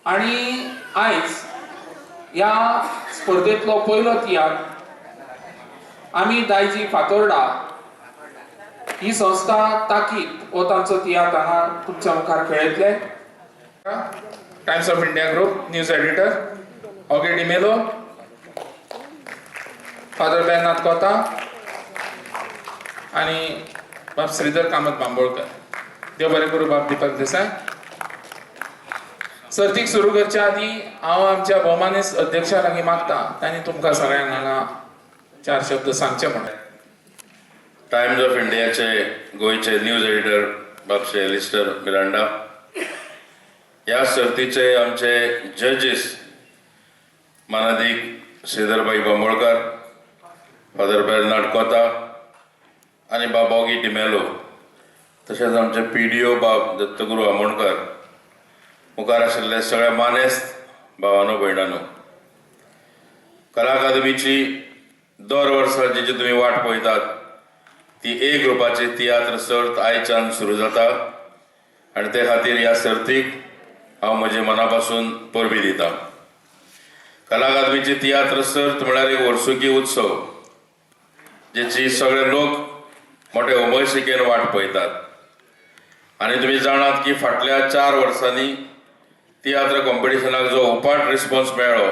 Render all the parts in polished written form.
आनी आयज ह्या स्पर्धेंतलो पयलो तियात्र आमी दायजी फातोर्डा ही संस्था ताकीद हो तांचो तियात्र हांगा तुमच्या मुखार खेळयतले. Times of India group news editor Augie D'Mello, father Bernard Cota आनी बाब श्रीधर कामत बांबोळकर. देव बरें करूं बाब दीपक देसाय. सर्तीक सुरू करच्या आदीं हांव आमच्या भोवमानेस्त अध्यक्षा लागीं मागता तांणी तुमकां सगळ्यांक हांगा चार शब्द सांगचे म्हणून. टायम्स ऑफ इंडियाचे गोंयचे न्यूज एडिटर बाब श्री एलिस्टर मिरांडा, ह्या सर्तीचे आमचे जजीस मानादीक श्रीधरभाई बांबोळकर, फादर बेर्नाड कोता आनी बाब ऑगी डिमेलो, तशेंच आमचे पीडीओ बाब दत्तगुरू आमोणकर, मुखार आशिल्ले सगळे मानेस्त भावानो भयणानो, कला अकादमीची दर वर्सा जी तुमी वाट पळयतात ती ए ग्रुपाची तियात्र सर्त आयच्यान सुरू जाता आनी ते खातीर ह्या सर्तीक हांव म्हजे मना पासून परबीं दितां. कला अकादमीची तियात्र सर्त म्हळ्यार एक वर्सुकी उत्सव जेची सगळे लोक मोठे उमळशिकेन वाट पळयतात. आनी तुमी जाणात की फाटल्या 4 वर्सांनी तियात्र कॉम्पिटिशनाक जो उपाट रिस्पॉन्स मेळ्ळो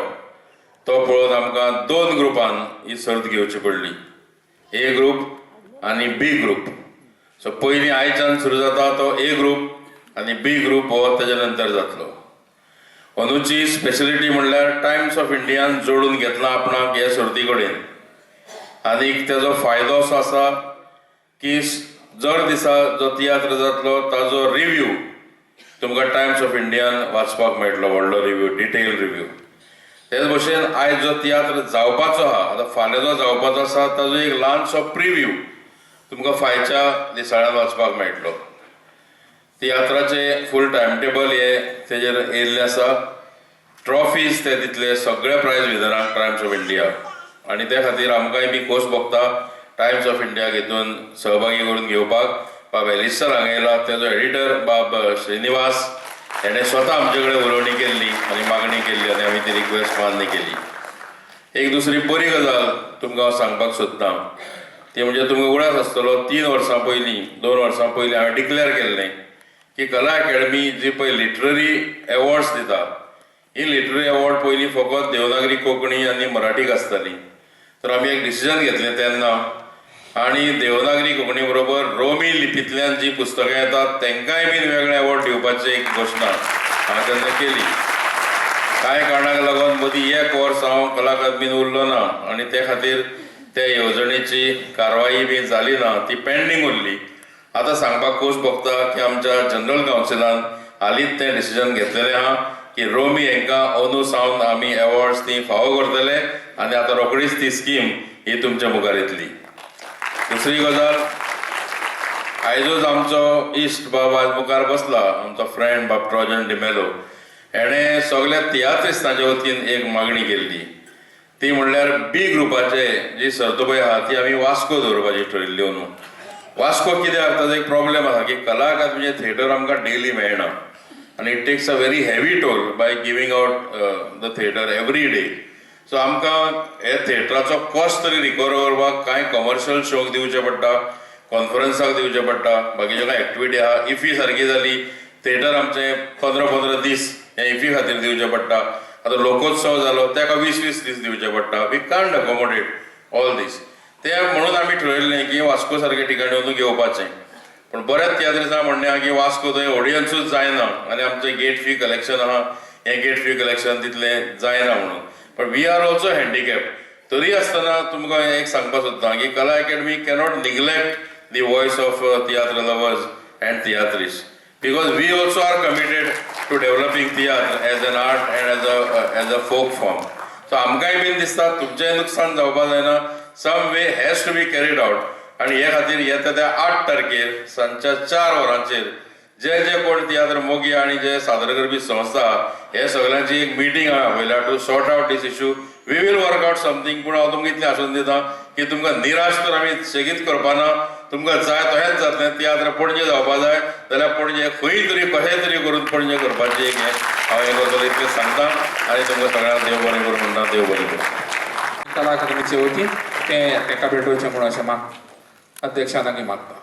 तो पळोवन आमकां 2 ग्रुपान ही सर्त घेवची पडली, ए ग्रूप आनी बी ग्रूप. सो पयलीं आयच्यान सुरू जाता तो ए ग्रूप आनी बी ग्रूप हो तेज्या नंतर जातलो. अंदूची स्पेशलिटी म्हणल्यार टायम्स ऑफ इंडियान जोडून घेतला आपणाक हे सर्ती कडेन आनीक तेजो फायदो असो आसा की जर दिसा जो तियात्र जातलो ताजो रिव्यू तुमकां टायम्स ऑफ इंडियान वाचपाक मेळटलो, व्हडलो रिव्यू, डिटेल रिव्यू. तेच भशेन आयज जो तियात्र जावपाचो आहा, आतां फाल्यां जो जावपाचो आसा ताजो एक ल्हानसो प्रिव्यू तुमकां फायच्या दिसाळ्यान वाचपाक मेळटलो. तियात्राचे फूल टायम टेबल हे तेजेर येयल्लें आसा. ट्रॉफीज ते दितले सगळे प्रायज विनरांक टायम्स ऑफ इंडिया आनी ते खातीर आमकांय बी खोस भोगता टायम्स ऑफ इंडियाक हितून सहभागी करून घेवपाक. बाब एलिस्टर हांगा येयला, तेजो एडिटर बाब श्रीनिवास हेणें स्वता आमचे कडेन उलोवणी केल्ली आनी मागणी केल्ली आनी आमी ती रिक्वेस्ट मान्य केली. एक दुसरी बरी गजाल तुमकां हांव सांगपाक सोदतां ती म्हणजे तुमकां उगडास आसतलो 3 वर्सां पयलीं, 2 वर्सां पयलीं हांवें डिक्लेअर केल्लें की कला अकॅडमी जी पळय लिटररी एवॉर्ड्स दिता ही लिटररी एवॉर्ड पयलीं फकत देवनागरी, कोंकणी आनी मराठीक आसताली. तर आमी एक डिसिजन घेतलें तेन्ना आनी देवनागरी कोंकणी बरोबर रोमी लिपींतल्यान जी पुस्तकां येतात तांकांय बीन वेगळे एवॉर्ड दिवपाची एक घोशणा हांवें तेन्ना केली. कांय कारणाक लागून मदीं एक वर्स हांव कला अकादमीन उरलो ना आनी ते खातीर ते येवजणेची कारवाई बी जाली ना, ती पेंडींग उरली. आतां सांगपाक खोस भोगता की आमच्या जनरल कावन्सिलान हालींच तें डिसिजन घेतलेलें आहा की रोमी हांकां अंदू सावन आमी एवॉर्ड्स ती फावो करतले आनी आतां रोखडीच ती स्कीम ही तुमच्या मुखार येतली. दुसरी गजाल, आयजूच आमचो इश्ट बाब आज मुखार बसला, आमचो फ्रेंड बाब ट्रोजन डिमेलो, हेणें सगल्या तियात्रिस्तांच्या वतीन एक मागणी केल्ली ती म्हणल्यार बी ग्रुपाचे जी सर्त पळय आहा ती आमी वास्को दवरपाची ठरयल्ली अंदू. वास्को कित्याक, ताजो एक प्रॉब्लेम आसा की कला अकादमीचें थिएटर आमकां डेली मेळना आनी it takes a very heavy toll by giving out the theatre every day. So आमकां हे थिएटराचो कॉस्ट तरी रिकवर करपाक कांय कमर्शियल शोक दिवचे पडटा, कॉन्फरन्साक दिवचें पडटा, बाकीच्यो कांय एक्टिविटी आहा. इफी सारकी जाली, थिएटर आमचें 15-15 दीस हे इफी खातीर दिवचें पडटा. आतां लोकोत्सव जालो ताका 20-20 दीस दिवचे पडटा. We can't accommodate all these. ते म्हणून आमी ठरयल्लें की वास्को सारक्या ठिकाणी वचून घेवपाचें. पूण बऱ्याच तियात्रिस्तां म्हणणें आहा की वास्को थंय ऑडियन्सूच जायना आनी आमचें गेट फी कलेक्शन आहा हें गेट फी कलेक्शन तितलें जायना म्हणून. पण we are also handicap. तरी आसतना तुमकां एक सांगपाक सोदता की कला academy cannot neglect the voice of tiatr lovers and tiatrist, because we also are committed to developing tiatr as an art and as a folk form. So आमकांय बीन दिसता तुमचेंय नुकसान जावपा जायना, some way has to be carried out. आनी हे खातीर येता त्या 8 तारखेर सांजच्या 4 वरांचेर जे जे कोण तियात्र मोगी आनी जे सादर करपी संस्था हे सगळ्यांची एक मिटींग हांवें आपयल्या to sort out this issue. We will work out something. पूण हांव तुमकां इतलें आश्वासन दिता की तुमकां निराश तर आमी सेगीत करपाना. तुमकां जाय तशेंच जातलें. तियात्र पणजे जावपा जाय जाल्यार पणजे खंय तरी कशें तरी करून पणजे करपाचें एक हें हांव हें करतलो इतलें सांगता आनी तुमकां सगळ्यांक देव बरें करूं म्हणटा. देव बरें करूं. कला अकादमीचे वतीन ते ताका भेटोवचें म्हूण अशें माग अध्यक्षान लागीं मागता.